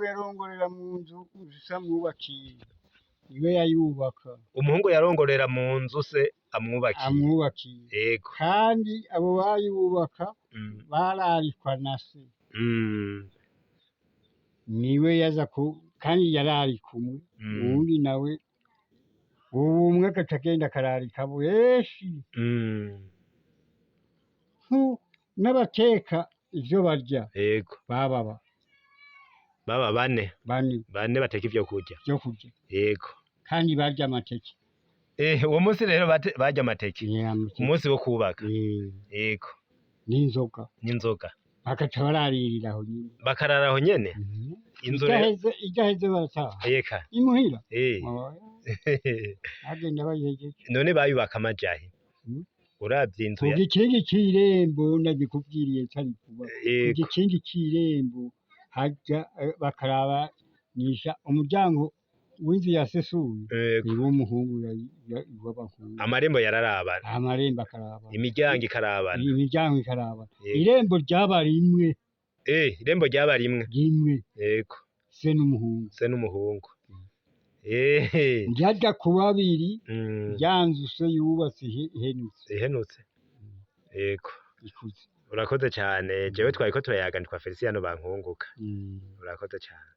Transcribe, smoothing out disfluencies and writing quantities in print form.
Yarongorera mu nzu se amwubakiye, niwe yayubaka. Umuhungu yarongorera mu nzu se amwubakiye. Amwubakiye. Yego. Kandi abo bayubaka bararikwa na se. Niwe yaza ku kandi yararika umwe, uwundi nawe uwo umwe agaca agenda akararika benshi. N'abateka ivyo barya bababa Baba bane. Bane. Bane bateka ivyo kurya. Vyo kurya. Kandi barya amateke. Uwo munsi rero barya amateke. Amateke. Umunsi wo kubaka. N'inzoga. N'inzoga. Bagaca bararirira aho nyene. Bakarara aho nyene. Inzu rero Idaheze barataha. Eka. Imuhira. Oya, bagenda bayihejeje. None bayubaka amajahe? Uravye inzu Ku ya gikingi c'irembo ndabikubwiriye cari vuba. Ku gikingi c'irembo haja bakarabanisha umuryango w'inzu ya sesuye. Niwo umuhungu w'abahungu. Amarembo yararabana. Amarembo akarabana. Imiryango ikarabana. Imiryango ikarabana. Irembo ryaba rimwe. Irembo ryaba rimwe. Rimwe. Se n'umuhungu. Se n'umuhungu. Ryaja ku babiri ya nzu se yubatse ihenutse. Ihenutse. Yego. Ikuze. Urakoze cane. Jewe twariko turayaga nitwa Feliciano Bankunguka. Urakoze cane.